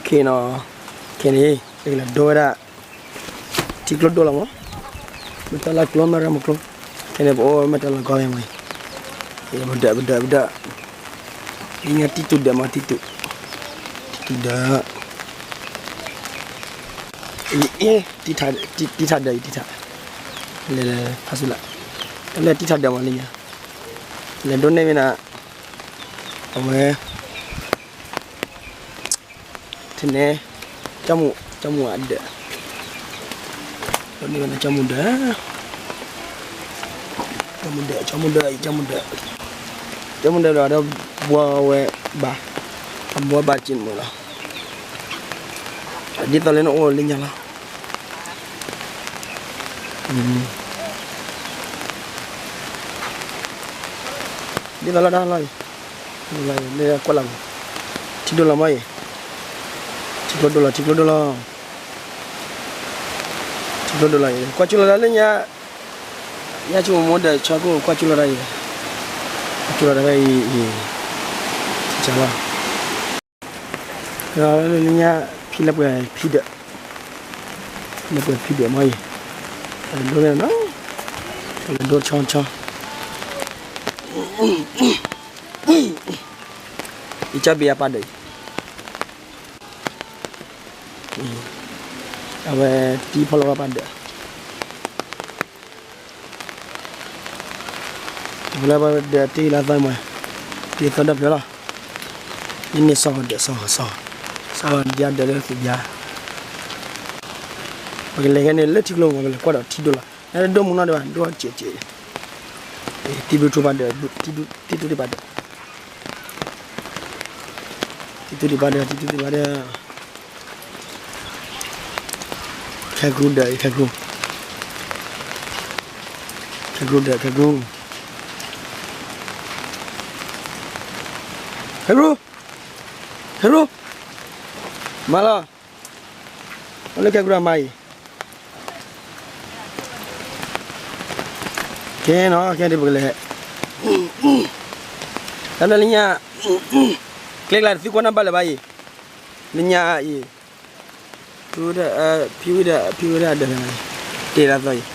ခဲနီၤ, ခဲန့ၣ် ပကလဲၤဒိဝဲဒၣ် ထံကျိဒိၣ်လီၤမး, မ့ၢ်တၢ်လၢကျိ မ့ၢ်ရၣ်မုၢ်ကျိ, ခဲန့ၣ် ပအိၣ်ဝဲမ့ၢ်တၢ်လၢကီၢ်မ့ၢ်ဝဲ, ပဒၢး ပဒၢး ပဒၢး, လၢညါတံတူာ်ဒၢးမး တံတူာ်, တံတူာ်ဒၢး, အ့ တံထးဒၢး အံၤ တံထး, လဲၤ လဲၤ ဖးဆူလၢ, တၢ်လၢတံထးဒၢးမးလၢညါ, လဲၤဒိးန့ၢ်မ့ၢ်နၤ, အဝဲ ထံၣ်န့ၣ် ကၠီမူၤ ကၠီမူၤအဒၢး, ဒိးန့ၢ်ဝဲဒၣ်ကၠီမူၤဒၢး, ကၠီမူၤဒၢး ကၠီမူၤဒၢး ကၠီမူၤဒၢး, ကၠီမူၤဒၢးဒီး ဘှီဝဲဘၣ်, အဘှီဘၣ်က့ၤမုာ်လီၤ, ဒ်သိးလၢနအိၣ်လၢညါလီၤ. ဒ်သိးလီၤတၢ်လီၤအံၤ, လၢကွၢ်လၢ်မး, ထံဒိၣ်လီၤမးအံၤ, ထံကျိဒိၣ်လီၤ ထံကျိဒိၣ်လီၤ, ထံကျိဒိၣ်လီၤအံၤ ကွၢ်ကၠူလီၤတၢ်လၢညါ, ညါဆိမိၣ်ဒီးဆီခိၣ်ကွၢ်ကၠူလီၤတၢ်အံၤ, ကွၢ်ကၠူလီၤတၢ်ဖဲအံၤ, ထံကၢလီၤ. လၢညါ ဖံလၢပှဲၤဖံဒၢး, လၢပှဲၤဖံဒၢးမ့ၢ်အံၤ, ပလဲၤဒိဝဲနီၤ, ပလဲၤဒိဆီဆီ, ယကၢ်ဘံယၤပၢ်ဒၢးအံၤ, အဝဲတံဖီလီၤဝဲပၢ်ဒၢး တၢ်လၢပှၤဒၢးတ့လၢသီမး, တ့သီဒီဖျၢၣ်လီၤ, န့ၣ်န့ၣ်စီၤဒၢး စီၤ စီၤ, စီၤဒၢးဒၢးလၢသ့ၣ်ဘျါ, ပကလဲၤခဲန့ၣ်လၢထံကျိမး ပကလဲၤကွၢ်ဒီးထံဒိၣ်လီၤ, နတဒိမုၢ်နီၢ်ဒံးဘၣ် ဒိၣ်စဲးစဲး, တံဘျုးထူပၢ်ဒၢး, တံတူၢ်ဒံးပၢ်ဒၢး, တံတူၢ်ဒံးပၢ်ဒၢး တံတူၢ်ဒံးပၢ်ဒၢး ခဲကရူၢ်ဒၢးအံၤ ခဲကရူၢ်, ခဲကရူၢ်ဒၢး ခဲကရူၢ်, ခဲကရူၢ်, ခဲကရူၢ်, မၤလီၤ, အိၣ်လၢခဲကရူၢ်အမါအံၤ, ကဲနီၤ ကဲဒ်ပကလဲၤ, တၢ်လၢလၢညါ, ကျဲကျါတသံကွၢ်နီၣ်ဘၣ်လၢၤဘၣ်အံၤ, လၢညါအံၤ ဖံဝံဒၣ် ဖံဝံဒၣ် ဖံဝံဒၣ်ဒၢး တ့လၢသီအံၤ, အံၤ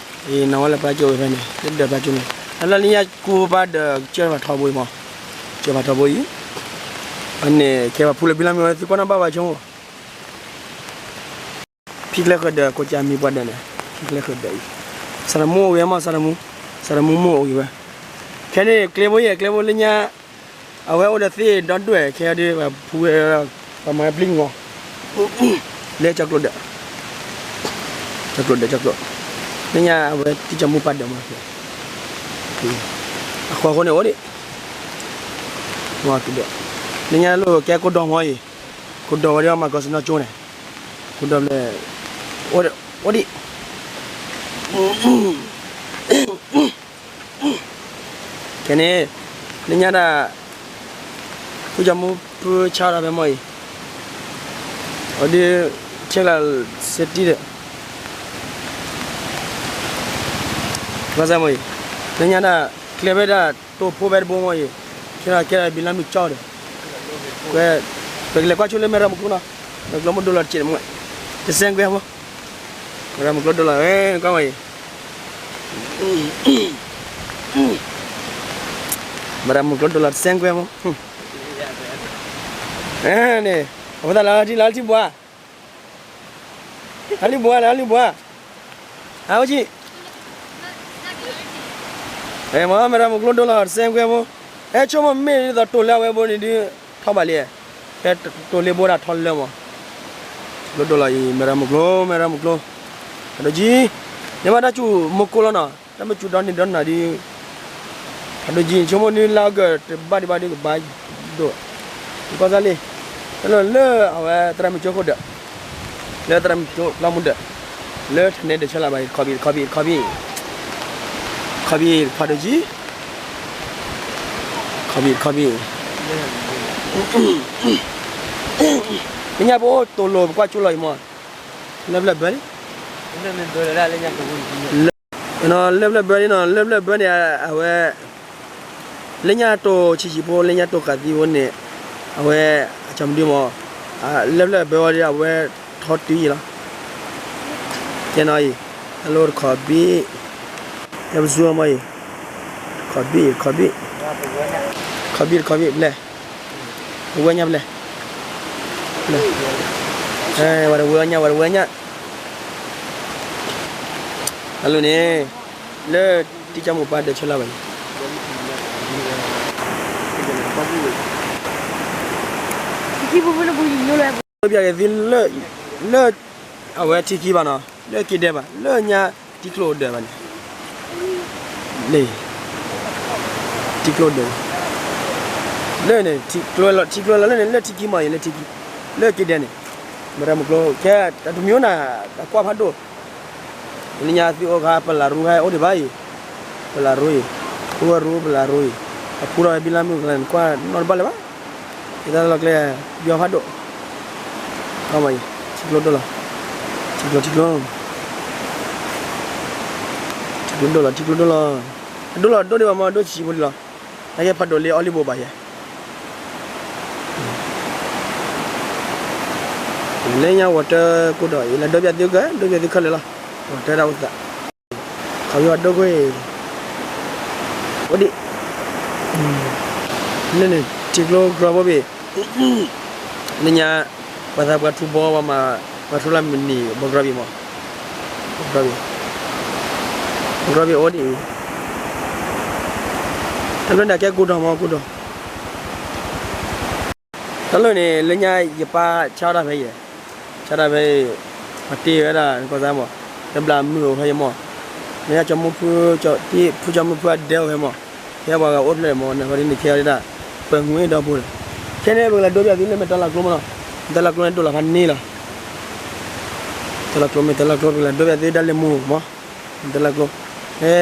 နီၢ်ဝဲလၢပၢ်ကၠိဝဲဖဲန့ၣ် လၢဒၢးပၢ်ကၠိန့ၣ် လၢလၢလၢညါကူပၢ်ဒၢး ကၢၢ်ဖးထီဘိအံၤမး, ကၢၢ်ဖးထီဘိအံၤ, အန့ၣ် ကဲပှၤဖူလၢဘံလီမ့ၢ်ဝဲ သံကွၢ်နီၣ်ဘၣ်ဝဲဆိကမိၣ် ဖံကျဲဃၢၤဒၢး ကိးကၠးမံၤပှၤဒၢးန့ၣ် ဖံကျဲဃၢၤဒၢးအံၤ, စၤတမူအိၣ်ဂ့ၤမး စၤတမူ, စၤတမူမိၢ်အိၣ်ဂ့ၤဝဲ, ခဲန့ၣ် ကျဲဘိယဲၢ် ကျဲဘိလၢညါ အဝဲအိၣ်ဒီးသ့ၣ်ဒီဒွဲၣ် ခဲအံၤဒီး ပှၤဖူဝဲ ပှၤမၤပျံၤမီၤ လၢကၠီကျိဒၢး, ကၠီကျိဒၢး ကၠီကျိ, လၢညါအဝဲတံကၠီမူပၢ်ဒၢးမး, အဃိအဃိန့ၣ်အိၣ်ဒံး, လၢညါလိၣ်ကဲကိးဒီမီၤအံၤ, ကိးဒီဝဲဒၣ်မၤကီးစနီၣ်ကၠိန့ၣ်, ကိးဒီဘျဲၣ်, အိၣ်ဒံး ခဲန့ၣ် လၢညါဒၣ် ဖုကၠီမူဖုဆါဒီးဖဲမီၢ်အံၤ, အဒုး ဆဲးကျၢစတံဒီး ဘၣ်ဆၣ်မီၢ်အံၤ, လၢညါဒၣ် ကျဲဖဲဒၣ်တိၢ်ဖိဖဲတဘိမီၢ်အံၤ, ကဲဒၣ်ကဲဒၣ်ဘံလါမုၢ်ကၠီဒီး ပကလဲၤကွၢ်ဆိလၢမဲၢ်ရၢ်မုၢ်ကျိနီၤ, မဲၢ်ကျိမုၢ်ဒိၣ်လီၤတစဲးမီၢ်, တစဲးကွဲမီၢ်, မဲၢ်ရၢ်မုၢ်ကျိဒိၣ်လီၤ, ကွၢ်မီၢ်အံၤ မဲၢ်ရၢ်မုၢ်ကျိဒိၣ်လီၤတစဲးကွဲမီၢ်, န့ၣ် အဝဲသးလၢထံလၢထံဘှါ, လၢထံဘှါ လၢထံဘှါ, အဝဲကံ မ့ၢ်မဲၢ်ရၢ်မုၢ်ကျိဒိၣ်လီၤ တစဲးကွဲဖိ, ဟဲဆိကမိၣ်မ့ၢ်ဒ်သိးတိၢ်လၢအဝဲဘိန့ၣ်ဒုး ထီၣ်ဘၣ်လံ, ဟဲတိၢ်လၢဘိဒၣ်ထီလၢမီၢ်, ကျိဒိၣ်လီၤအံၤ မဲၢ်ရၢ်မုၢ်ကျိ မဲၢ်ရၢ်မုၢ်ကျိ, ဖးဒိၣ်ကံ, န့ၢ်ဘၣ်တၢ်စူၤမူကိလီၤနီၤ, တၢ်မ့ၢ်စူၤဒီနံၤဒီနၤဒုး ဖးဒိၣ်ကံ ဆိကမိၣ်ဒုးလၢအကတဘၣ်ဒံးဘၣ်ဒုးကဘၣ်ဒိၣ်, ကီၢ်သၣ်လံ, တၢ်လၢလၢအဝဲသရၣ်မုၣ်ကၠိခိၣ်ဒၢး, လၢသရၣ်မုၣ်ကၠိဖျီမူဒၢး, လၢထနဲဒၢးဆၢလၢဘၣ်အံၤ ခီဘံၣ် ခီဘံၣ် ခီဘံၣ်, ခီဘံၣ် ဖးဒိၣ်ကံ, ခီဘံၣ် ခီဘံၣ်, လၢညါပအိၣ်တိၢ်လိာ်ပကွၢ်ကၠိလီၤအံၤမီၢ်, လၢပျၢၢ်ဘၢလံ, လၢပျၢၢ်ဘၢလံနီၤ လၢပျၢၢ်ဘၢန့ၣ် အဝဲ လၢညါတိၢ်ဆံးဆံးဖိ လၢညါတိၢ်ဃာ်သံဖိန့ၣ် အဝဲ အကၠီမဒုမီၢ်, လၢဖျၢၣ်ဘၢဝဲဒီး အဝဲထီတုၤယံၤလီၤ. ကဲနီၤအံၤ, တၢ်လီၢ်တခီဘ့ၣ်, ဟဲပဇူအီၤမ့ၢ်အံၤ, တခီဘ့ၣ်, တခီဘ့ၣ်, တခီဘ့ၣ်, တခီဘ့ၣ်, ပလဲၤ, ပဝဲညါပလဲၤ, ပလဲၤ, ဝဲတဝဲညါ, ဝဲတဝဲညါ, တၢ်လီၢ်န့ၣ်, လၢတံကၢ်မိၢ်ပၢ်ဒၢးဆၢလၢ်ဘၣ်န့ၣ် ပျးက့ၤသုလၢ, လၢ, အဝဲထံခံဘၣ်နီၤ, လၢက့ၤဒဲးဘၣ်, လၢညါထံကျိဒၢးဘၣ်န့ၣ်, လၢ, ထံကျိဒၢး, လၢန့ၣ်, ထံကျိလီၤ, ထံကျိလီၤလၢန့ၣ်, လၢထံခံမ့ၢ်အံၤ, လၢထံခံ, လၢက့ၤဒဲးန့ၣ်, မတမုၢ်ကျိ, ကဲ, တၢ်တမံၤအိၣ်နၤ, တၢ်ကွၢ်ဖးဒိၣ် လၢညါသုအိၣ်ခါ ပလၢ်ရူဟဲအိၣ်ဒံးဘၣ်အံၤ, ပလၢ်ရူအံၤ, အိၣ်ဝဲရူပလၢ်ရူအံၤ, အဖူထီၣ်ဝဲဘံလၢမုၢ်ကျါန့ၣ် ကွၢ်နီတဘၣ်လၢၤဘၣ်, ယတၢ်လီၢ်ကျဲ, ယီၤဖးဒိၣ်, ထံကျိဒိၣ်လီၤ, ထံကျိ, ထံကျိဒိၣ်လီၤ, ထံကျိဒိၣ်လီၤ, ထံကျိဒိၣ်လီၤ, အဒိၣ်လီၤဒိၣ်ဒံးဘၣ်မ့ၢ်ဒိၣ်ဆံးဖိဒံးလီၤ, တၢ်ကဲဖးဒိၣ်လံအီလံဘိးဘၣ်ယဲ လၢညါဝီၤတၢကိၢ်ဒီးအံၤ လဲၤဒိပၠးသုက, ဒိပၠးသုခဲလၢာ်လီၤ, ဝီၤတၢတၢ်အိၣ်သး, ခီဖျိအဒိၣ်ကွ့ၢ်, အိၣ်ဒံး, လၢန့ၣ် ထံကျိကြီဘိဘ့ၣ်, လၢညါ, ပှၤသးပှၢ်ထူဘီ ပှၤမၤ, ပှၤထူလၢမနံၤ ဘီကြီဘ့ၣ်မး, ဘီကြီဘ့ၣ်, ဘီကြီဘ့ၣ်အိၣ်ဒံး, တၢ်လၢန့ၣ်ကဲကိၢ်ဒီမး ကိၢ်ဒီ တၢ်လၢန့ၣ် လၢညါယပၢ်ဆါတၢ်ဖဲယဲ, ဆါတၢ်ဖဲအံၤ, ပှၤတ့ဝဲဒၣ်ကီၢ်စါမး, တဘျးမုၢ်အိၣ်ဖဲယမး, လၢညါကၠီမုၢ်ဖု, ဖုကၠီမုၢ်ဖုအဒဲအိၣ်ဖဲမး, ဖဲပှၤဂၤအိၣ်ဖျဲၣ်မး နဃီဒ်န့ၣ် ခဲအံၤဒၣ်, ပှၤငွေဒီဖိန့ၣ်, ခဲန့ၣ် ပကလဲၤဒိပၠးသုလၢမဲာ်တၢ်လီၢ်ကျိမးနီၤ, မဲာ်တၢ်လီၢ်ကျိန့ၣ်ဒိၣ်လီၤဖးန့ၣ်လီၤ မဲာ်တၢ်လီၢ်ကျိ, မဲာ်တၢ်လီၢ်ကျိ ပကလဲၤဒိပၠးသုဒၣ်လဲာ်မး, မဲာ်တၢ်လီၢ်ကျိ,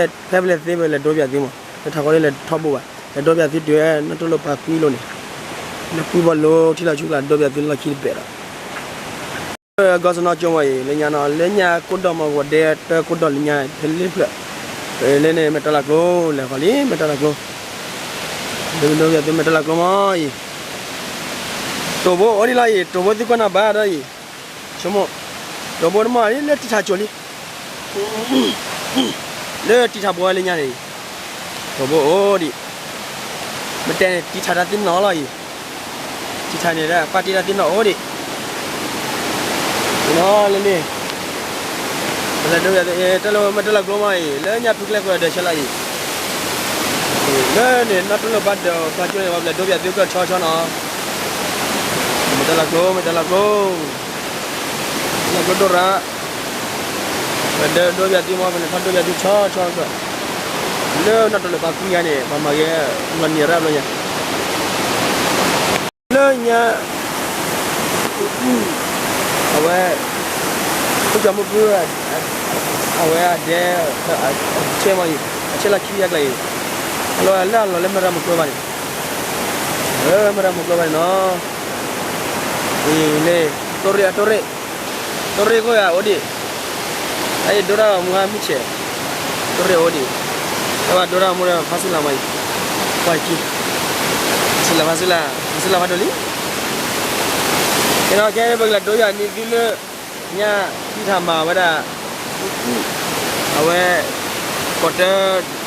ဖဲပလဲၤသ့ပလဲၤဒိပၠးသုမး, လၢထးခီဒ်လဲၤထီဘိဘၣ်, လဲၤဒိပၠးသုတုၤနီၣ်တိၢ်လိာ်ပာ်ကွံလိၤန့ၣ်, လၢပှၤဘီလိထံလီၤဆူကျါဒိပၠးသုလီၢ်ခံတဘ့ၣ်ဒီး ဂီၤစနီၤကၠိမးအံၤ လၢညါနီၤ လၢညါကိၢ်ဒီမးဂီၤဒဲတၢကိၢ်ဒီလၢညါဖဲလ့ဖျၢၣ်, လၢန့ၣ်မဲာ်တၢ်လီၢ်ကျိ လဲၤဃီလံ မဲာ်တၢ်လီၢ်ကျိ, ဒိပၠးသုမဲာ်တၢ်လီၢ်ကျိမးအံၤ, တိၢ်ဘိအိၣ်ဒံးလီၤအံၤ တိၢ်ဘိသုကွၢ်နီၣ်ဘၣ်ဒီးအံၤ, ဆိကမိၣ်, တိၢ်ဘိတမ့ၢ်လၢတံၢ်ထးကၠိလံ လၢတံၢ်ထးဘိလၢညါန့ၣ်, တိၢ်ဘိအိၣ်ဒံး, မ့ၢ်တဲန့ၣ် တံၢ်ထးတၢ်သ့ၣ်နီၣ်လီၤအံၤ, တံၢ်ထးန့ၣ် ပာ်တ့ၢ်တၢ်သ့ၣ်နီၣ်အိၣ်ဒံး, နီၤလၢန့ၣ်, ပလဲၤဒိပၠးသု တၢ်လၢမဲာ်တၢ်လီၢ်ကျိမးအံၤ လၢညါဖုကျဲကွဲးဒၢးဆၢလီၤအံၤ, လၢန့ၣ် နီၣ်တိၢ်လိာ်ဘၣ်ဒၢးပာ်ကၠိန့ၣ် ပလဲၤဒိပၠးသုကဆီဆီနီၤ မဲာ်တၢ်လီၢ်ကျိ မဲာ်တၢ်လီၢ်ကျိ, လီၢ်ကျိဒိၣ်ရၣ်, ပဒၢဒိပၠးသုမး ပလဲၤထီၣ်ဒိပၠးသုဆီဆီကၢၢ်, လၢနီၣ်တိၢ်လိာ်ပာ်ကွံယါန့ၣ် ပှၤမၤဂ့ၤလီၤနံၤရၣ်ဘျီညါ လၢညါ အဝဲ ဖုကၠီမုၢ်ဖု အဝဲအဒဲ ဆဲမးအံၤ အဆဲလီၤခံယါကျါအံၤ အလီၤလၢအလီၤလၢမရၤမုၢ်ကျိဘၣ်န့ၣ် မရၤမုၢ်ကျိဘၣ်န့ၣ်နီၤ အံၤလၢ တိၢ်ရ့ၣ်အတိၢ်ရ့ၣ် တိၢ်ရ့ၣ်ခိၣ်ယၤအိၣ်ဒံး အအံၤဒိၣ်တၢ်မူဟါမုၢ်ဆဲး တိၢ်ရ့ၣ်အိၣ်ဒံး တၢ်ဘၣ်ဒိၣ်တၢ်မူဒီးဖါဆူလၢ်မးအံၤ ကွၢ်ခံ ဖါဆူလၢ် ဖါဆူလၢ် ဖါဆူလၢ်ဖးဒိၣ်လံ ကဲနီၤ ကဲပကလဲၤဒိယၤန့ၣ်သုလၢ ညါ တံၢ်ထးမၤဝဲဒၣ် အဝဲ ကီၢ်တၢ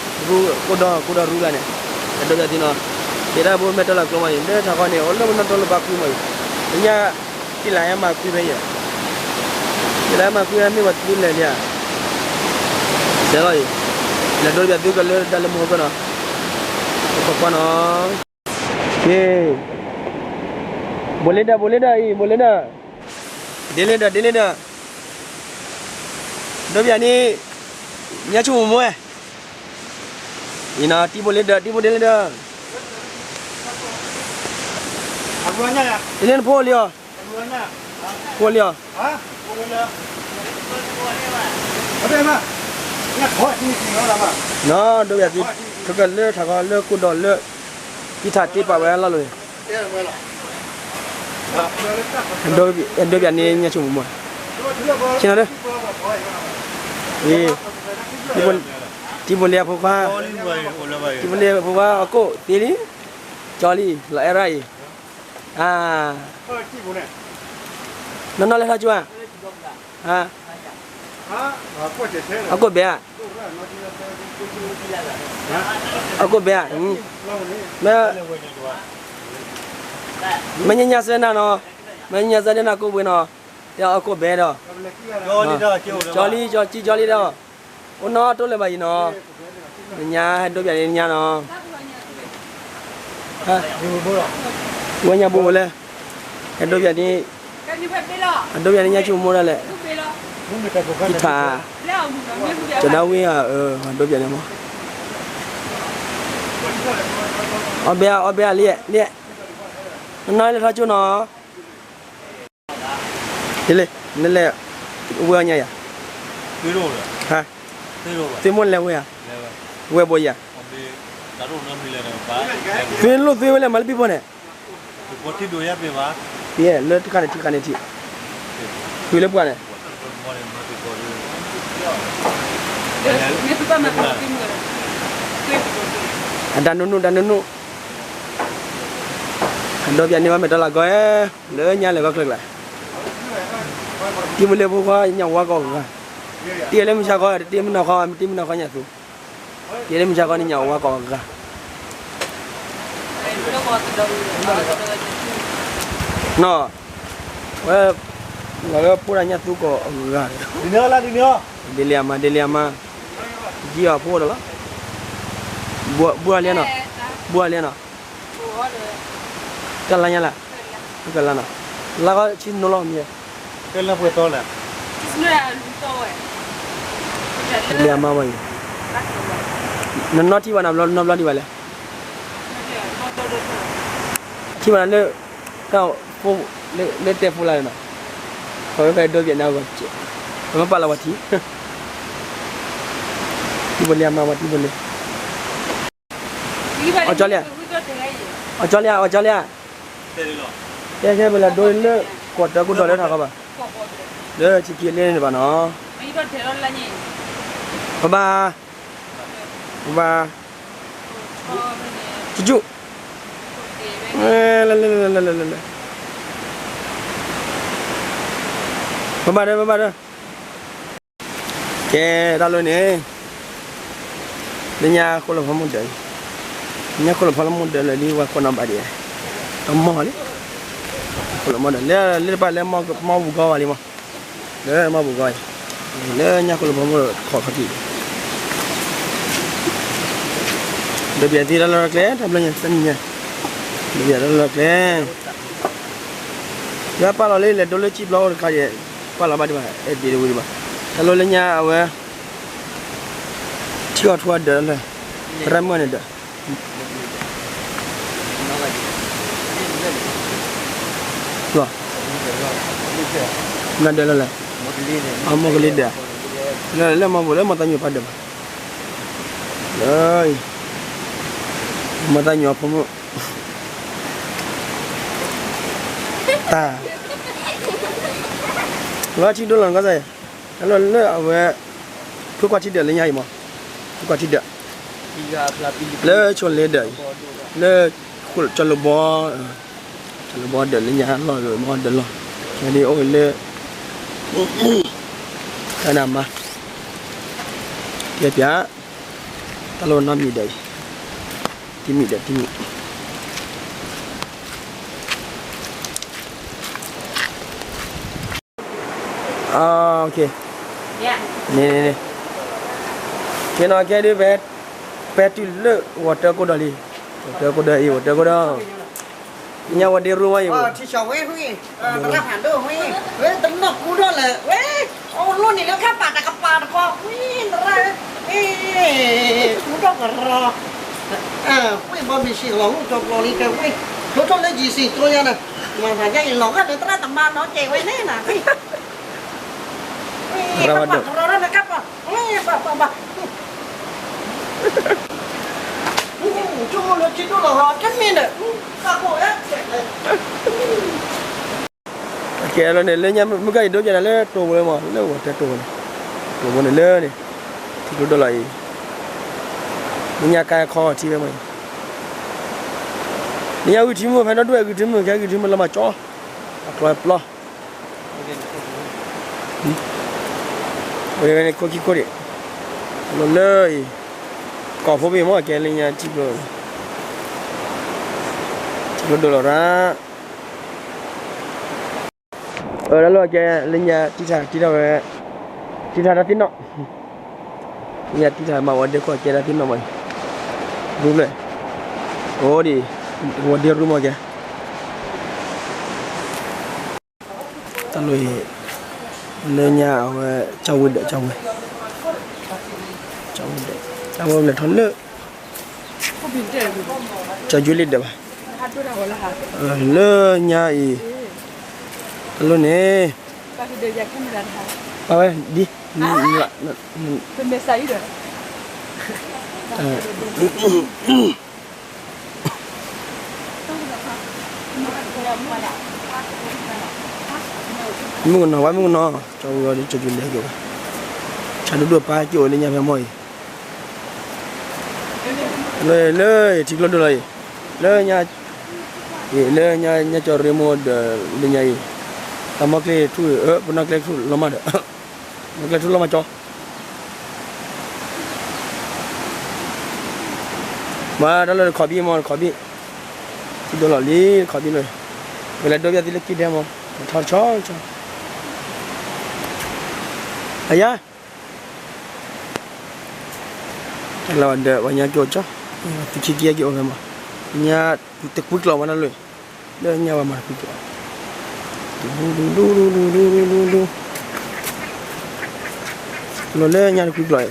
ရူ ကိၣ်ဒီ ကိၣ်ဒီရူလၢ်န့ၣ် အဒိယၤသုနီၤ ကဲဒၣ်ဘိမဲာ်တၢ်လီၢ်ကျိမးအံၤ လၢထးခီန့ၣ် အိၣ်လၢပနီၣ်တိၢ်လိာ်ပာ်ကွံမးအံၤ လၢညါ တံၢ်လၢဟဲမၤကွံဖဲယဲၢ် တံၢ်လၢဟဲမၤကွံဟဲမ့ၢ်ပှၤသုလဲၤလံဧါ စဲလီၤအံၤ လဲၤဒိယၤသုကလၢတၢ်လၢမူဟီၣ်ကၢနီၤ ပကွၢ်နီၤ က့ ဘိးလ့ဒၢ ဘိးလ့ဒၢအံၤ ဘိးလ့ဒၢ ဒ့လ့ဒၢ ဒ့လ့ဒၢ ဒိပယၤန့ၣ် ညါဆိကမိၣ်မ့ၢ်ဝဲ အံၤနီၤ တံၤဘိးလ့ဒၢ တံၤဘိးဒ့လ့ဒၢ ဒ့လ့နဖိလံအီၤ ဖိလံအီၤ နီၤ ဒိပယၤသု ခဲကလၢထးခီလၢကိၣ်ဒီးလၢ တံၢ်ထးတ့ပာ်ဝဲလီၤလီၤ ဒိပယၤန့ၣ်ညါဆိကမိၣ်မ့ၢ် ဆ့နီၤဒီး တံၤဘိးလ့အဖိခွါ တံၤဘိးလ့အဖိခွါအကိၣ်သ့လံ ကၠီလံ လီၤအဲၣ်ရၣ်အံၤ အါ နီၢ်နီၢ်လဲၤထီၣ်ကၠိဧါ, အကိၣ်ဘဲဧါ, အကိၣ်ဘဲဧါ, မ့ၢ်, မ့ၢ်ညါညါစဲနၤနီၤ, မ့ၢ်ညါညါစဲဒၣ်နၤကိၣ်ဘှံးနီၤ, တဲအကိၣ်ဘဲဒီး, ကၠီလံ ကၠီလံဒီး, အိၣ်နီၢ်တိၢ်လၢၤဘၣ်အံၤနီၤ, နညါဟဲဒိပၠးန့ၣ်ညါနီၤ, ဝဲညါဘိဝဲလဲၣ်, ဟဲဒိပၠးန့ၣ်, အဒိပၠးန့ၣ်ညါဆိကမိၣ်ဒၣ်လဲၣ်, ထံထး, ကဒၣ်ဝ့ၢ်ဧါ, အဒိပၠးန့ၣ်မး, အီဘဲဧါ အီဘဲဧါလံ, နီၢ်နီၢ်လဲၤထီၣ်ကၠိနီၤ ဒ်လဲၣ်, နလဲၤ, ဝဲအီၣ်ညါယၤ, သုမိၢ်လဲၤဝဲဧါ, ဝဲဘိယၤ, သုလိၣ်သုဝဲလဲၣ်မၤလၢပံၤဖိန့ၣ်, လၢတခါန့ၣ်ထံခါန့ၣ်ထံ, သုလၢပှၤန့ၣ်, အတၢ်နူနူ တၢ်နူနူ အဒိပၠးန့ၢ်ဘၣ်မဲာ်တၢ်လၤကီ, လၢညါလဲၤကီၢ်ချၢကျါ, တံၤမုၢ်လ့ၤဖိခွါညၣ်ဝါကီၢ်ဂၤ, တံၤလၢမုၢ်ဆါခီ တံၤမုၢ်နီၢ်ခီ တံၤမုၢ်နီၢ်ခီညၣ်သူ, တံၤလၢမုၢ်ဆါခီန့ၣ်ညၣ်ဝါကီၢ်ဂၤ, နီၢ်, ဝဲ, လီၤလၢဖိတၢ်ညၣ်သူကီၢ်ဂၤ, ဒ်လံအမါ ဒ်လံအမါ, ယံအီၤဖိဒီးလီၤ, ဘှါလံနီၤ, ဘှါလံနီၤ တၢ်လါညါလၢ, ကလါနီၤ, လါကီဆံနိလီၤမံၤ, လၢအမါဝဲအံၤ, နနီၢ်ထံၣ်ဘၣ်နၤဘျီ နီၢ်ဘျီဒံးဘၣ်လဲၣ်, ထံၣ်ဘၣ်နၤလၢ, တၢ်, လၢတဲဖိလၢနီၤ, ပဝဲဖဲဒိပၠးန့ၣ်အဂီၢ်, ပမ့ၢ်ပာ်လီၤပှၤထံ, ထံၣ်ဘိလံအမါပှၤထံၣ်ဘိလံ အီကၠီလံဧါ, အီကၠီလံဧါ အီကၠီလံဧါ, ကဲခဲပလဲၤဒိလၢ, ကီၢ်တၢကိၣ်ဒီးလၢထးခီဘၣ်, လၢဆံခံလၢန့ၣ်ဘၣ်နီၤ, ဘၣ်ဘၣ်, ဘၣ်ဘၣ်, ကၠူၣ်ကၠူၣ်, လဲၤလဲၤလဲၤလဲၤလဲၤလဲၤလဲၤ, ဘၣ်ဘၣ်ဒီး ဘၣ်ဘၣ်ဒီး ကဲ, တၢ်လီၤန့ၣ်, လၢညါဃိလီၤဖီမိၢ်ဒၢးအံၤ, ညါဃိလီၤဖီလၢမိၢ်ဒၢးလၢဒ်ဝဲခိၣ်နီၣ်ဘၣ်ဒံး, တမီၢ်လံ, ဃိလီၤမီၢ်ဒၢး လၢလၢတပာ်လၢမီၢ်ပူၤဂီၢ်ဝဲလံမီၢ်, လၢမီၢ်ပူၤဂီၢ်အံၤ, လၢညါဃိလီၤဖီမိၢ်ခီၣ်ခီၣ်ထံး, ဒီးပျဲသ့တၢ်လီၢ်တၢ်ကျဲ တၢ်ဘျီညါတနံၤညါ, ဒီးပျဲတၢ်လီၢ်တၢ်ကျဲ ယပာ်လီၤလၢလဲၤဒိလၢစံၣ်ဘျီအိၣ်တခါယဲ, ပာ်လီၤဘၣ်ဒံးဘၣ် အဲၣ်ဒ့တဝံၤဒံးဘၣ်, တၢ်လီၢ်လၢညါအဝဲ, ထံအီၤထူအဒၢးလၢ, ရၢမုၢ်န့ၣ်ဒၢး, လီၤ, နဒၢးလၢလဲၣ်, အမိၢ်ကလံၤဒၢး, လၢလၢမီၢ်ပူၤလၢမီၢ်သးညိးဖးဒၢးဘၣ်, လၢ, မီၢ်သးညိးဖိမုၣ် တၢ်, လီၤထံဒိၣ်လီၤနကီၢ်စဲး, လၢအဝဲ, ဖုကွၢ်ထံဒၢးလၢညါအံၤမး, ဖုကွၢ်ထံဒၢး, လၢဆိလ့ဒၢးအံၤ, လၢ, ကၠီၤလိာ်ဘီ, ကၠီၤလိာ်ဘီဒၢးလၢညါလီၢ်ဂ့ၤမီၢ်ဒၢးလီၢ်, န့ၣ်အိၣ်လၢ, တၢ်နးမါ, ကဲပျး, တၢ်လီၢ်နီတမံၤဒၢးအံၤ, တမံၤဒၢးတမံၤ န့ၣ်, ကဲနီၤကဲဒ်, ပတုၤလၢဂီၤတၢကိၣ်ဒီးလံ, ဂီၤတၢကိၣ်ဒီးအံၤ ဂီၤတၢကိၣ်ဒီး, ညါဝဲဒ့ရိဝဲအံၤ, တရၣ်ဖးဒိၣ်ဝဲ, ဝဲတနီၢ်ကူထီၣ်လဲၣ်, ဝဲ, အိၣ်လိၣ်န့ၣ်လၢခါပာ်တကပၤတကီ, ဝဲ, တရၣ်, ကူထီၣ်ကရီ ဝ့ၢ်ဘီဘံၣ်စံၣ်လီၤမုၢ်ကၠီကျီလံတဲဝ့ၢ်, ဒိထီၣ်လၢယံၤစံၣ်ကျိညါန့ၣ်, မၤသးယါအံၤလီၤဂာ်လၢသရၣ်သမါနီၤကဲးဝဲန့ၣ်နၤ, ရၣ်ဘၣ်ဒိး, ဘၣ်ဘၣ်, ကဲလီၤန့ၣ် လၢညါမုၢ်ကၢ်အံၤဒိပျးနၤလၢတိၢ်ဝဲမး လၢဂီၤတၢတိၢ်ဝဲန့ၣ်, တိၢ်ဝဲန့ၣ်လၢန့ၣ်, ထံကျိဒိၣ်လီၤအံၤ, လၢညါကါခီထံဝဲမးအံၤ, လၢညါဂုာ်ထံမုၢ်ဖဲနီၢ်ဒွဲၣ်ဂုာ်ထံမုၢ် ကဲဂုာ်ထံမုၢ်လၢမၤကၠီ, အကျီပျီ, ဝဲန့ၣ်ခိၣ်ခံခိၣ်ဒံး, လီၤလၢအံၤ, ကိးဖိဘ့ၣ်မ့ၢ်ကဲလၢညါထံကျိ, ထံကျိဒိၣ်လီၤရၣ်, အၢ တၢ်လီၢ်ကဲလၢညါတံၢ်ထါတံၢ်ထီၣ်ဝဲ, တံၢ်ထါတၢ်သ့ၣ်နီၣ်, ညါတံၢ်ထါမၤဝဲဒၢးခိၣ်ကဲတၢ်သ့ၣ်နီၣ်မး, ရူပျဲၢ်, အိၣ်ဒံး, ဝဲဒၢးရူမးကဲ တၢ်လီၢ်အံၤ, လၢညါအဝဲ, ကၠီဝ့ဒၢး ကၠီဝ့, ကၠီဝ့ဒၢး, ကၠီဝ့လဲၤထီၣ်လၢ, ကၠီယွ့လ့ဒၢးဘၣ်, လၢညါအံၤ, တၢ်လီၢ်န့ၣ်, ပာ်ဝဲဒ်, မုၣ်ကနီၤ ဝဲမုၣ်ကနီၤ, ကၠီဝ့ဒီး ကၠီယွ့လဲၤက့ၤဝဲ, ဆၣ်ဒိၣ်ဒိၣ်ပာ်က့ၤအိၣ်လၢညါဖဲမီၢ်အံၤ, လၢ, လၢထံကျိဒိၣ်လီၤအံၤ, လၢညါ, လၢညါကၠီရ့မိၢ်ဒီးလၢညါအံၤ, တၢ်မီၢ်ကျဲထူၣ်, ပနီၢ်ကျဲထူၣ်လီၤမးဒီး, မီၢ်ကျဲထူၣ်လီၤမးကၠီ မၤတၢ်လၢတခီဘံၣ်မး တခီဘံၣ်, ထံဒိၣ်လီၤလံတခီဘံၣ်လီၤ, ပလဲၤဒိးပယီၤသံလၢကံၢ်ဒဲမး, ထီဆီဆီ, အယါ, တၢ်လီၢ်ဒီးပှၤညါကၠိကၠီ, သုခံက့ၤက့ၤအိၣ်ဖဲမး, ညါတကွံကျိာ်မးတၢ်လီၢ်, လၢညါဝဲမၤတကွံကျိာ်, ဒူဒူဒူဒူဒူဒူဒူဒူ, လီၤလၢညါတကွံကျိာ်,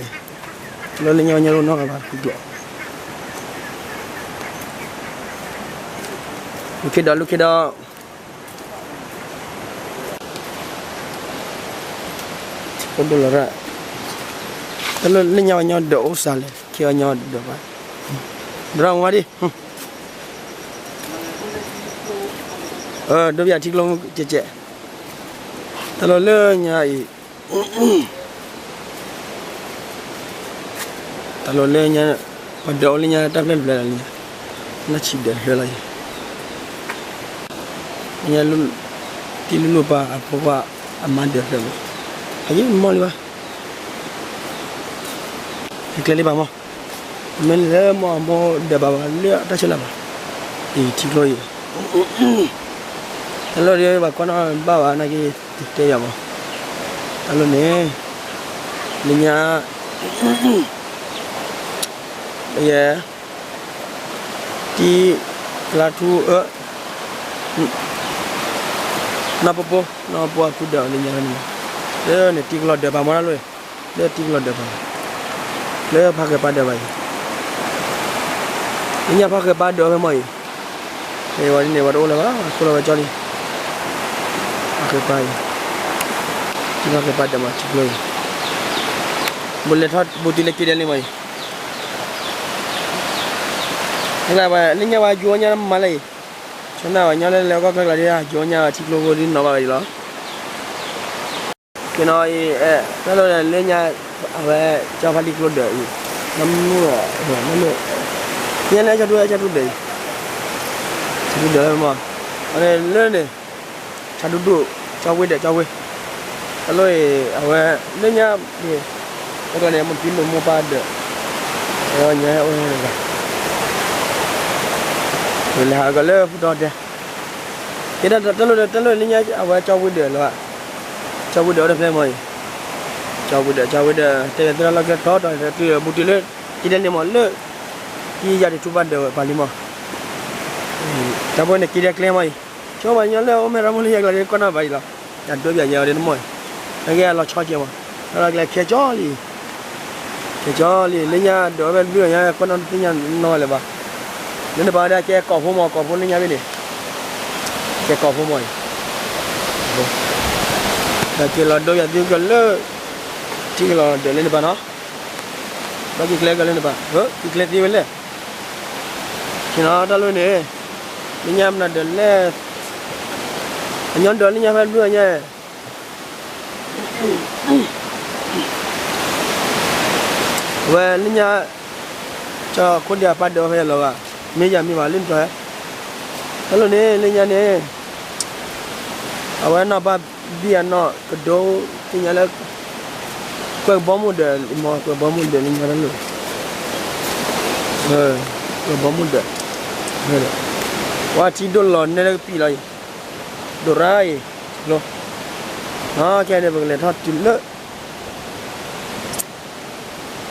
လီၤလၢညါဝဲညါရိၣ်နီၢ်ဂၤဘၣ်တကွံကျိာ်, လူၤခ့ဒီး လူၤခ့ဒီး အိၣ်ဒိၣ်လီၤရၣ်, တၢ်လီၢ်လၢညါဝဲညီဒီးအိၣ်စှၤလဲၣ် ခ့အီၤညီဒီးဘၣ်, ဒရၣ်မၤဒံး, ဒိးပယီၤထံကျိကဲကဲ, တၢ်လီၢ်လၢညါအံၤ တၢ်လီၢ်လၢညါ, ပှၤဒၢးအိၣ်လၢညါတၢ်ဖျၢၣ်တဖျၢၣ်လီၤလၢညါ, နၢ်ဆံးဒၢးတဖျၢၣ်လီၤအံၤ, ညါ, တံၤလူၢ်လူၢ်ပၢ်အဖိခွါ, အမါဒၢးတဖျၢၣ်မး, အယံၤမီၢ်လံဘၣ် ဟဲကျဲလံဘၣ်မး, မ့ၢ်လၢမီၢ်အမိၢ်ဒၢးဘၣ်ဘၣ်လၢအတၢ်ဆၢလၢ်ဘၣ်, အံၤထံကျိအံၤ, တၢ်လီၢ်ဒ်ဘၣ်ကွၢ်နီၣ်ဘၣ်ဘၣ်နာ်က့, တဲယၤမး, တၢ်လီၢ်န့ၣ်, လၢညါ, ယဲ, တံၤ, လါထူအၢ, နီၢ်ပပိ, နီၢ်ပပိအဖုဒၢးလၢညါန့ၣ်, လၢန့ၣ်တံၤကလီၤဒၢးဘၣ်မးတၢ်လီၢ်, လၢတံၤကလီၤဒၢးဘၣ်, လၢဖါဃဲၤပၢ်ဒၢးဘၣ်အံၤ, လၢညါဖါဃဲၤပၢ်ဒၢးဖဲမီၢ်အံၤ, ဝဲဒ်န့ၣ်ဝဲတအိၣ်လၢၤဘၣ် ခိၣ်လီၤဝဲကၠီလံ, ဖါဃဲၤပၢ်အံၤ, တံၤဖါဃဲၤပၢ်ဒၢးမးထံကျိအံၤ, ဘူးလဲၤထီၣ်ဘူးတုၤလၢက့ဒဲးလံမီၢ်အံၤ လၢညါဝဲယိၤညါမးလၢအံၤ, ဆိနၢ်ဝဲညီလၢလဲၤကီၢ်ချၢကျါဒ်ယိၤညါဝဲထံကျိဖိဒ်နီၢ်ဘၣ်ဝဲဒ်လီၤ, ကနီၤအံၤ, တၢ်လီၢ်လၢညါ, အဝဲ, ကၠီဖါတံၤကျိဒၢးအံၤ, နမုၢ်, နမုၢ်, ညါန့ၣ်ကၠီထူ, ကၠီထူဒၢးအံၤ, ကၠီထူဒၢးလၢမီၢ်, အန့ၣ်လၢန့ၣ် ဆၣ်ဒူဒူၣ်, ကၠီဝ့ဒၢး ကၠီဝ့, တၢ်လီၢ်အံၤ အဝဲ, လၢညါ, တၢ်ကျါန့ၣ် မိၢ်ဖံမိၢ်မိၢ်ပၢ်ဒၢး, အဝဲညါအိၣ်, လဲၤဟးကီးလၢဖုတီတဲ, ကဲဒၣ်တၢ်လီၢ်ဒီးတၢ်လီၢ်လၢညါအဝဲကၠီဝ့ဒၢးလီၤ, ကၠီဝ့ဒၢးအိၣ်တဖျဲၣ်မီၢ်အံၤ, ကၠီဝ့ဒၢး ကၠီဝ့ဒၢး တဲယၤသ့ၣ်တၢ်လီၢ်ကျဲထီၣ်တီၤ တုၤဘူးတုၤလၢ, က့ဒဲးန့ၣ်မီၢ်လၢ, က့ယၤတထူၣ်ဘၣ်ဒၢးဝဲပာ်လံမီၢ်, တၢ်ဖိန့ၣ်က့ဒဲးကျဲမီၢ်အံၤ, ဆိကမိၣ်ညီလၢအိၣ်မဲာ်ရၢမိၢ်လၢယၤကျါဒ်ကီၢ်နီၢ်ဘၣ်အံၤလီၤ, ယဒိးဘၣ်ယဲအီၤဒ်တမီၢ်အံၤ, နကဲအလီၤဆီကဲမီၢ်, တၢ်လီၢ်ကျဲခဲကၠီလံ ခဲကၠီလံ လၢညါဒၢးဝဲဖဲဘျုးအီၤညါ ကွၢ်နီၣ်တသ့ၣ်ညါနီၢ်ဝဲလၢၤဘၣ်, လၢနပာ်ဝဲဒၣ်ကဲကိးဖိမီၢ် ကိးဖိလၢညါဘ့ၣ်န့ၣ်, ကဲကိးဖိမီၢ်အံၤ, ဒီးက့ၤလီၤဒိးယၤသ့ကလၢ, ထံကလီၤဒၢးလၢနပာ်နီၤ, ဘၣ်က့ၤကျဲကလၢနပာ်, က့ၤကျဲသ့ဝဲလဲၣ်, ဆ့ၣ်နီၤတၢ်လီၢ်န့ၣ်, လၢညါမနုၤဒၢးလဲၣ်, အညီဒၢးလၢညါဖဲဘျုးအီၤညါ အဝဲလၢညါ, ကၠီခိၣ်ဒံအပၢ်ဒၢးဖဲယလီၤဂာ်, မ့ၢ်ယၤမ့ၢ်ဘၣ်လၢနတီၤ, တၢ်လီၢ်န့ၣ်လၢညါန့ၣ်, အဝဲနီၢ်ပၢ်ဘံၣ်အနီၢ်ကဒိ, သ့ၣ်ညါလၢ ကွဲကဘီမုၢ်ဒၢး, မ့ၢ်ကွဲကဘီမုၢ်ဒၢးလၢညါတၢ်လီၢ်, ကွဲကဘီမုၢ်ဒၢး, ပှၤထံဒိၣ်လီၤနဲလၢကပံာ်လီၤအံၤ, ဒိၣ်ရၣ်အံၤ, လီၤ, ခဲန့ၣ် ပကလဲၤထီၣ်တုၤလၢ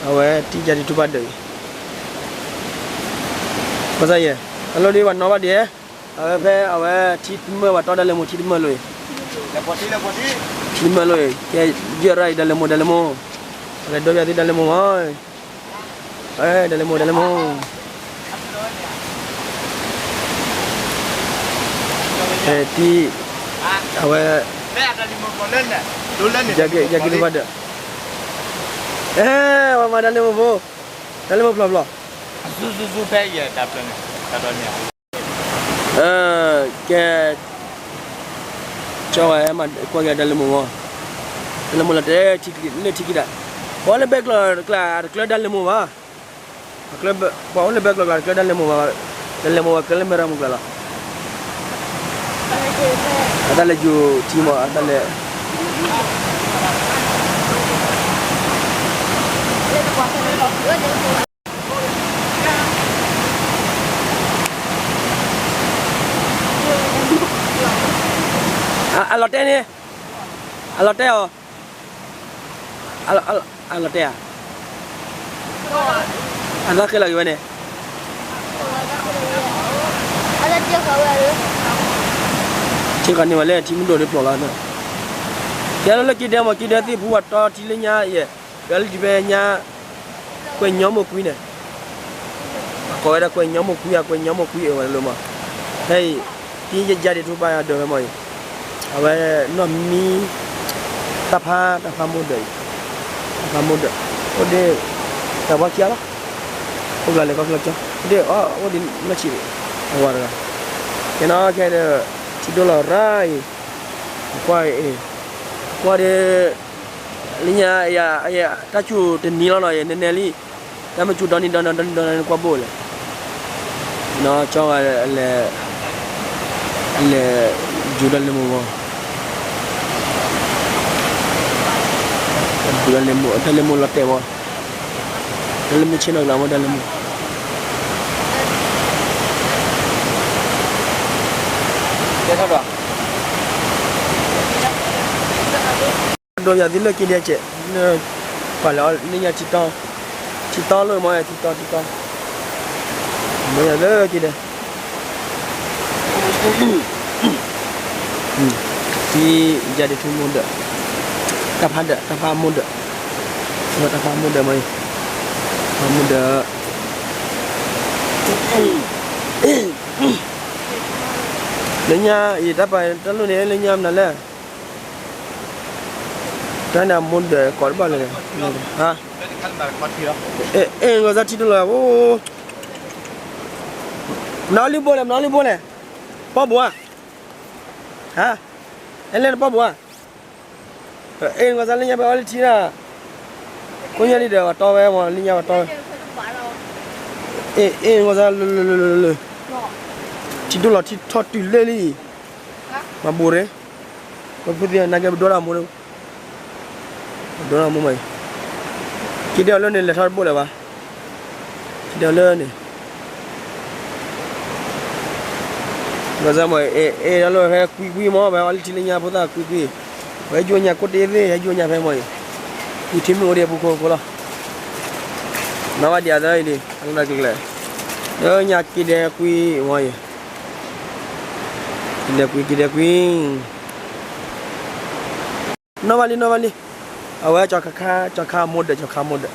အဝဲထံယၤဒံးထူဘၣ်ဒၢးအံၤ, ဘၣ်ဆၣ်ယဲၢ်, အလီၢ်ဒ်ပှၤနီၣ်ဘၣ်ဒံး, အဝဲဖဲအဝဲထံတမၢၢ် ပှၤတီဒၢလ့မိၢ်ထံတမၢၢ်လိာ်အံၤ, ထံတမၢၢ်လိာ်အံၤ ကဲ, ယဲၢ်ရၣ်အံၤ ဒၢလ့မိၢ် ဒၢလ့မိၢ်, အလဲၤဒိပယၤသ့ၣ်ဒၢလ့မိၢ်မး, ဒၢလ့မိၢ် ဒၢလ့မိၢ် တံၤ, အဝဲ, ယက့ၤထူဘၣ်ဒၢး, ဝဲမၤဒၢလ့မိၢ်ဖိ, ဒၢလ့မိၢ်ဖျီဖျီ, ဖဲယဲၢ်တၢ်ဖျၢၣ်န့ၣ်, ကဲ, ကၠီဝဲမၤကွၢ်က့ၤဒၢလ့မိၢ်မး, ဒၢလ့မိၢ်လီၤတဲာ်, လၢထံခံဒၣ်, ပှၤအိၣ်လၢဘဲကျိးကျါ တကျၢဒၢလ့မိၢ်ဘၣ်, ပှၤအိၣ်လၢဘဲကျိးကျါ တကျၢဒၢလ့မိၢ်ဘၣ်, ဒၢလ့မိၢ်ဝဲကျၢလၢမဲၢ်ရမုၢ်ကျါလီၤ, အတၢ်လဲၤယူၤထံမး အတၢ်လဲၤ အလီၤတဲာ်န့ၣ်, အလီၤတဲာ်အီၤ, အလီၤတဲာ်ဧါ, အသးဃ့လီၤက့ၤဝဲန့ၣ်, ထံဃီန့ၢ်ဝဲလၢထံမုၢ်ဒိၣ်ဒ်ဖျိးလီၤ, ကဲလၢလၢက့ၤဒဲးမး က့ၤဒဲးသ့ၣ်ဖူဝဲတီထံလၢညါယဲၢ်, ကဲလၢထံဖဲညါ ကွဲးညီမိၢ်ကွံန့ၣ်, ကိးဝဲဒၣ်ကွဲးညီမိၢ်ကွံဧါ ကွဲးညီမိၢ်ကွံအၢဝဲဒၣ်လၢမး, ဖဲအံၤ, တံၤယယါဒံးထူဘၣ်ဒၢးဖဲမးအံၤ, အဝဲနီၢ်မံ, တၢ်ဖး တၢ်ဖးမိၢ်ဒၢးအံၤ, တၢ်ဖးမိၢ်ဒၢး, အိၣ်ဒ်, တၢ်ဘီခံဂၤလီၤ, အိၣ်ကျါလဲၤကီၢ်ချၢကၠီ, အိၣ်ဒ်အီၤ အိၣ်ဒ်နီၢ်ဆံး, အဝဲတဂၤ, ကဲနီၤခဲဒီး, ထံဒိၣ်လီၤရၣ်အံၤ, ကွၢ်အံၤ, ကွၢ်ဒီး လၢညါ, တၢ်စူၤတနံၤလီၤနီၤ ယဲ နဲနဲလံ, တၢ်မ့ၢ်စူၤဒီနံၤဒီနံၤဒီနံၤဒီနံၤကွၢ်ဘိၣ်လဲၣ်, နီၢ်ကၠီဂၤလဲၤ, လဲၤ, ယူၤဒၢလ့မိၢ်မး, ဒၢလ့မိၢ် ဒၢလ့မိၢ်လီၤတဲာ်မး, ဒၢလ့မိၢ်ဆ့ၣ်နီၤကျါမး ဒၢလ့မိၢ် ဒိယၤသ့ၣ်လၢက့ၤဒဲးကဲး, ပှၤလဲၤအီၤလၢညါထံတီ, ထံတီလီၤမး ထံတီ ထံတီ, ဒိယၤလၢက့ၤဒဲး, ထံ, ယၤဒံးထူမိၢ်ဒၢး, တၢ်ဖးဒၢး တၢ်ဖးမိၢ်ဒၢး, တၢ်ဖးမိၢ်ဒၢးမးအံၤ, ဖးမိၢ်ဒၢး လၢညါအံၤ တၢ်ပာ်တၢ်လိၣ်န့ၣ် လၢညါမနုၤလဲၣ်, တၢ်န့ၣ်အမိၢ်ဒၢးကိးတဘၣ်လဲၣ်, ဟါ, အဲၣ်ဂီၤစၢ်ထံတလီၤ, မနုၤလံဘိလဲၣ် မနုၤလံဘိလဲၣ်, ပီၣ်ဘိဧါ, ဟါ, အဲလဲၣ်နပီၣ်ဘိဧါ, အဲၣ်ဂီၤစၢ်လၢညါဖဲအီလၢထံဒၣ်, ကိညါလံဒီးပှၤတီဝဲမး လၢညါပှၤတီဝဲ, အဲၣ်ဂီၤစၢ်လၢလၢလၢလၢလၢ, ထံဒိၣ်လီၤထံထီၣ်တုၤလၢလံ, မၤဘူးရ့ၣ်, ပဖိသ့ၣ်နာ်က့ပဒိၣ်တၢ်မိၢ်, ပဒိၣ်တၢ်မိၢ်မးအံၤ, က့ၤဒဲးအီၤလၢန့ၣ် လဲၤထီၣ်တဘိၣ်လၢၤဘၣ်, က့ၤဒဲးအီၤလၢန့ၣ် ဘၣ်ဆၣ်မး အဲၣ်ဒၣ်လၢဟဲကွံကွံမး ပဟဲအီလံထံလၢညါဖိသၣ်ကွံကွံ, ပဟဲယိညါကိးတ့ၢ်သ့ၣ် ဟဲယိညါဖဲမးအံၤ, ယထံမ့ၢ်အိၣ်ဒံးအပူၤခိၣ်ဖိလီၤ, နီၢ်ဘၣ်ဒံးအသၢအံၤဒံး အလီၢ်တၢ်ကျဲၤကျဲၤ, လၢညါက့ၤဒဲးကွံမးအံၤ, က့ၤဒဲးကွံ က့ၤဒဲးကွံ နီၢ်ဘၣ်လံ နီၢ်ဘၣ်လံ, အဝဲကၠီခါခါ ကၠီခါမိၢ်ဒၢး ကၠီခါမိၢ်ဒၢး,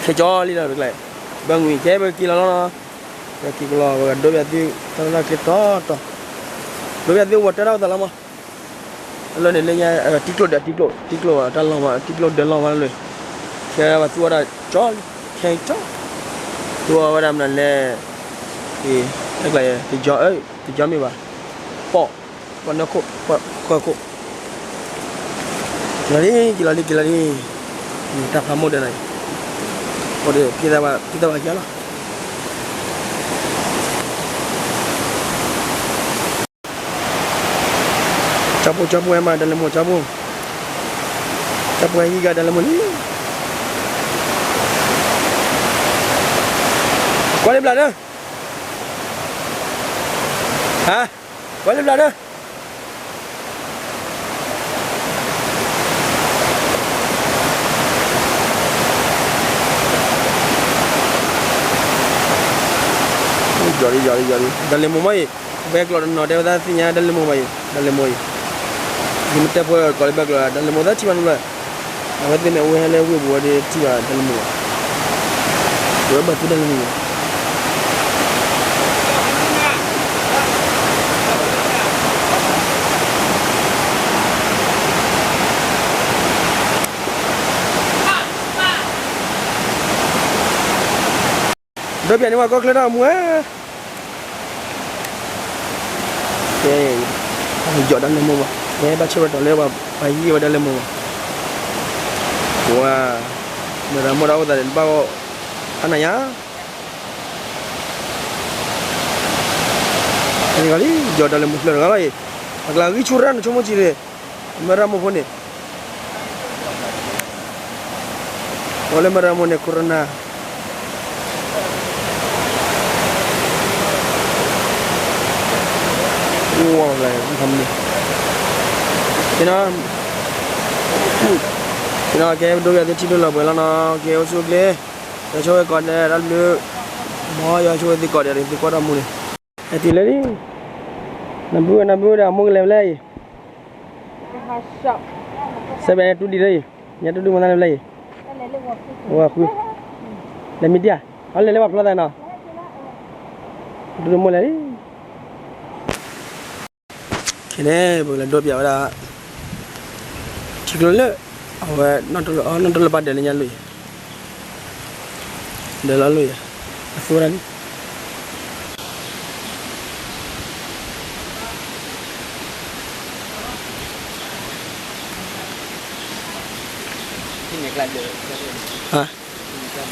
ခဲကၠီလံလီၤတကျဲ, ဘၣ်ငွံကဲပက့ၤလီၤလီၤ, ပက့ၤကလီၤ ပကဒိပယၤသု တၢ်လၢတၢ်ကျဲၤတီတီ, ဒိပယၤသုဝဲတၢ်ဒၣ်ဝဲသးလီၤမး, အလီၢ်န့ၣ်လၢညါ တံကျိၣ်ဒၢး တံကျိၣ် တံကျိၣ်တၢ်လီၢ်မး တံကျိၣ်ဒၢးလီၢ်မးလီၤ, ခဲပသူဝဲဒၣ်ကၠီလံ ခဲကၠီ, သူဝဲဒၣ်မနုၤလဲၣ်, တကျဲၤ တကၠီ တကၠီမ့ၢ်ဘၣ်, ပီၣ် ပှၤနၢခိၣ် ပှၤဃၢခိၣ်, က့ၤလီၤလံ က့ၤလီၤလံ က့ၤလီၤလံ, တၢ်ဖးမိၢ်ဒၢးန့ၣ်, အိၣ်ဒီးဖံသးပှၢ် ဖံသးပှၢ်က့ၤလီၤ, ကၠီဖိ ကၠီဖိ ဟဲမၤဒၢလ့မိၢ် ကၠီဖိ, တၢ်ပှၤဟံးကဒါလၢမိၢ်လံ, ကွၢ်လၢဘျးဒၢ, ဟါ, ကွၢ်လၢဘျးဒၢ. ယီၤလံ ယီၤလံ ယီၤလံ ဒါလ့ၤမိၢ်မ့ၢ်အံၤ, ဘဲကျိးတနီၤတဲဝဲသးသ့ၣ်ညါဒါလ့ၤမိၢ်မ့ၢ်အံၤ, ဒါလ့ၤမိၢ်အံၤ, ယမ့ၢ်တဲဖိကိးလၢဘဲကျိး ဒါလ့ၤမိၢ်သးထံၣ်ဘၣ်နုၤလီၤ, အဝဲသ့ၣ်မ့ၢ်အဝဲဟဲလၢဝ့ၢ်ပူၤဝဲဒၣ်ထံၣ်ဘၣ်ဒါလ့ၤမိၢ်, ဝဲဘၣ်သ့ၣ်ဒါလ့ၤမိၢ် ဒီးပၠးန့ၢ်ဝဲကီၢ်ချၢတၢ်အိၣ်မူဧၢ, ကဲ, ယီၤဒါလ့ၤမိၢ်ဘၣ်, မ့ၢ်ဘၣ်ဆၢဝဲတီၤလၢပှၤဟံးဝဲဒါလ့ၤမိၢ်ဘၣ်, ဝါ, မ့ၢ်ဒၣ်မိၢ်ဒၣ်အိၣ်သးဒီးဘၣ်ဂီၢ်, အနၤညါ လံ ယီၤဒါလ့ၤမိၢ်ဖျၢၣ်တဂၤလီၤအံၤ, အကျါဂံၢ်ဆူၣ်ရၣ်နဆိကမိၣ်ကံၤလံ, မ့ၢ်ရၣ်မိၢ်ဖိန့ၣ်, အိၣ်လၢမ့ၢ်ရၣ်မိၢ်န့ၣ် ခိၣ်ရနၤ, အိၣ်ဝဲ, န့ၣ်, ကဲဒိပၠးသုထံၣ်ဒိၣ်လီၤပှဲၤလီၤနီၤ, ကဲအိၣ်ဆူၣ်အိၣ်ချ့, ယဆိဝဲကိးဂၤဒဲးတၢ်ဘျုး, မ်ယဆိဝဲသုကိးဂၤဒဲး သုကွၢ်တၢ်မူန့ၣ်, ဟဲတုၤလၢလံ, နဘုဝဲနဘုဝဲဒီးအမိၢ်ကလဲၤဖဲလဲၣ်အံၤ, စဲဘၣ်န့ၣ်တူၢ်ဒံးလၢအံၤ, ညါတူၢ်ဒံးမၤသးလဲၤဖဲလဲၣ်အံၤ, ဝဲဃု, လဲၤမံဒံဧါ, အလဲၤလၢပှၤဖျီသးနီၤ, တူၢ်ဒံးမိၢ်လဲၤလံ ခဲန့ၣ် ပကလဲၤဒိပၠးဝဲဒၣ် ထံကျိလၢ အဝဲ နီၢ်တလၢပၢ်ဒၢးလၢညါလိာ်ယဲၢ်, ဒၢးလီၤလိာ်ယဲၢ်, အသူဝဲဒၣ်န့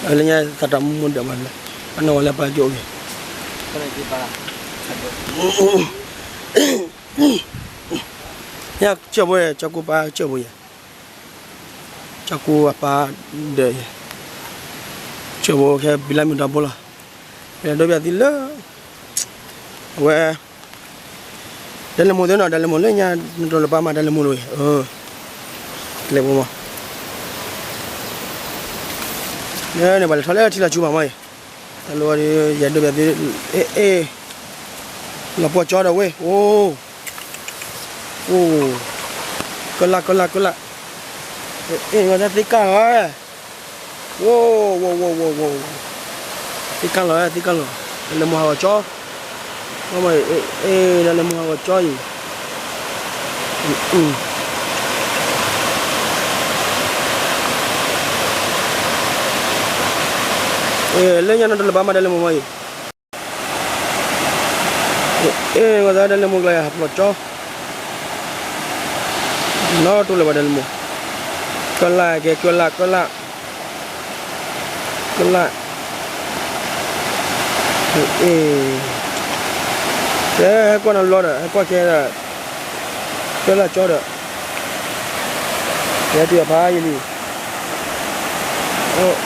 ၣ် လၢညါသးတၢ်မူမူဒၢးမး, အနီၢ်ဝဲလၢပၢ်ကၠိၣ်က့ၤ, ညါကစၢၢ်ဖိယဲၢ် ကၠီကိၢ်ပၢ်ကစၢၢ်ဖိယဲၢ်, ကၠီကိၢ်အပၢ်ဒၢးယဲၢ်, ကၠီဖိခဲပံၤလၢမုၢ်တၢ်ဘိလီၤ, ပလဲၤဒိပၠးသုလၢ အဝဲ ဒါလ့ၤမိၢ်သ့နီၤ, ဒါလ့ၤမိၢ်လၢညါ နတလၢပၢ်မၤဒါလ့ၤမိၢ်လိာ်အံၤ, လဲၤပမး, န့ၣ်ပှၤလဲၤထီၣ်လၢထံလီၤဆူဘၣ်မးအံၤ, တၢ်လီၤဝဲဒီး ယဲဒိပၠးသု, အ့ၣ်အ့ၣ်, လီၤပှီၢ်ကၠီဒီးဝ့ၢ်, အိၣ်, အိၣ်, ကလၢ်ကလၢ်ကလၢ်, အ့ၣ် ဝဲသ့ၣ်ကၢ်လီၤ, ဝိၢ်, ဝိၢ်, သ့ၣ်ကၢ်လီၤ သ့ၣ်ကၢ်လီၤ, ဒါလ့ၤမိၢ်ဟးဂီၤကၠီ, အ့ၣ် ဒါလ့ၤမိၢ်ဟးဂီၤကၠီအံၤ, လၢညါနတလၢပၢ်မၤဒါလ့ၤမိၢ်မးအံၤ, အ့ၣ် ဝဲသ့ၣ်ဒါလ့ၤမိၢ်ကျါယၤဟးဖျိးကၠီ, နီၢ်တိၢ်လၢၤဘၣ်ဒါလ့ၤမိၢ်, ကလၢ်ကဲ ကလၢ် ကလၢ်, ကလၢ်, အ့ၣ်, ကဲဟဲကွၢ်နၤလီၤဒီး ဟဲကွၢ်ကဲဒီး, ကလၢ်ကၠီဒီး, ယဲတုၤအဖးယံာ်လံ,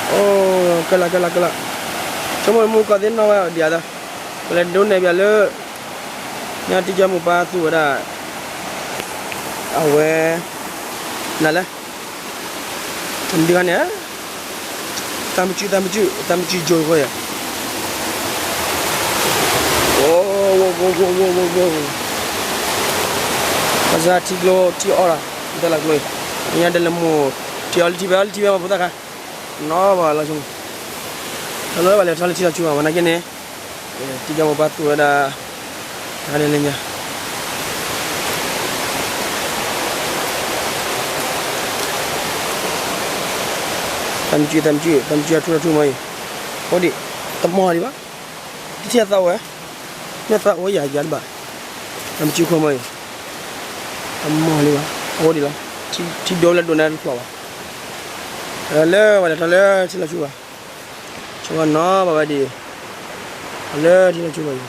အိၣ်, ကလၢ် ကလၢ် ကလၢ်, ဆိကမိၣ်မူကီၢ်သ့ၣ်နီၣ်ဝဲဒံးအသး, ပလဲၤဒိးနဲၣ်ပၠးလၢ ညါတံၤကၠီမိၢ်ပၢ်သူဝဲဒၣ်, အဝဲ, နလဲၣ်, တမံၤတခါန့ၣ်, သးမုၢ်စု သးမုၢ်စု သးမုၢ်စုကၠိၤဃီယဲၢ်, အိၣ်, ဘၣ်ဆၣ်ထံကျိထံအီၣ်လီၤ, တၢ်လီၤကျိအံၤ, ညါဒါလ့ၤမိၢ်, ထံအီၣ်လၢထံဖဲ အီၣ်လၢထံဖဲမးဖိသၣ်ခါ, နီၢ်ဘၣ်လီၤဆိ, တၢ်လီၤဘၣ်လဲၤထီၣ်လၢထံလီၤဆူဘၣ် မနၤက့န့ၣ်, တံၤကၠီမိၢ်ပၢ်သူဝဲဒၣ်, တၢ်ဒ်လဲၣ်ညါ သးမုၢ်စု သးမုၢ်စု သးမုၢ်စုအထူအထူမးအံၤ, အိၣ်ဒံး, တမီၢ်ဒံးဘၣ်, တထံၣ်အသးအိၣ်ဝဲ, မ့ၢ်သးအိၣ်ယၤယၤတဘၣ်, သးမုၢ်စုခိၣ်မးအံၤ, တမီၢ်ဒံးဘၣ်, အိၣ်ဒံးလီၤ, ထံဒိၣ်လၢဒိၣ်န့ၣ်တဖျိးဘၣ်, လၢဝဲလဲၤထီၣ်လၢထံလီၤဆူဘၣ်, ဆိကမိၣ်နီၢ်ဘၣ်ဝဲဒ်အံၤ, လၢထံလီၤဆူဘၣ်အံ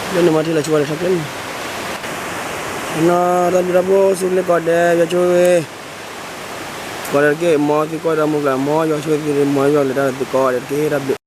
ၤ, လၢန့ၣ်မးထံလီၤဆူဘၣ်လဲၤထီၣ်ကျဲန့ၣ် နီၤ တၢ်ဘျုးတၢ်ဖှိၣ် စူၢ်က့ၤကိးဂၤဒဲး ယွၤဆိၣ်ဂ့ၤ ကိးဂၤဒဲးတက့ၢ်. မ်သုကိးဒီးမုၢ်ကျၢၤ မ်ယွၤဆိၣ်ဂ့ၤသု မ်ယွၤလဲၤတၢ်ဒီးသုကိးဂၤဒဲးတက့ၢ်. တၢ်ဘျုး